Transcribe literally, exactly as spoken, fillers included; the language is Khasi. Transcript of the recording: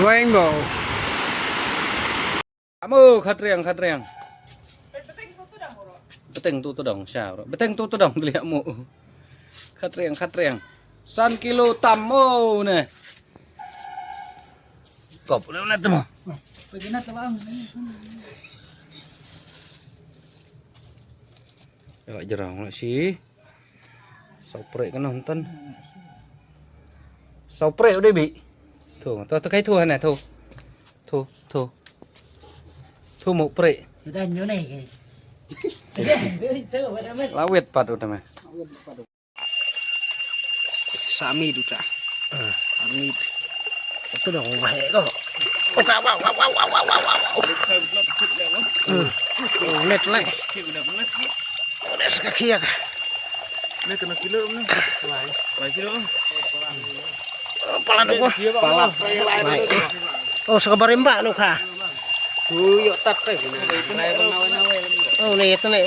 Rainbow. Amo khatriang khatriang. Beteng tu tu dong sha bro. Beteng tu tu dong tliak mo. Khatriang khatriang. San kilo tam mo ne. Kop le le temo. Ela jerang la si. Sau prek kena nonton. Sau prek udah bi. Tu, tu, tu kai tu hana tu. Tu, tu. Tu mau prek. Sudah nyo nai kai. Sudah, itu pada men. Lawit pat udah mah. Sami duta. Armit. Itu dong wah ko. Oka wah wah wah wah wah wah wah. Net le. Udah sekakiak. Ni kena kilo ni. Lai. Lai kilo. Palan ko. Palan. Lai. Oh, sekabar imba nu ka. Tu yo tak kai. Oh, ni itu ni.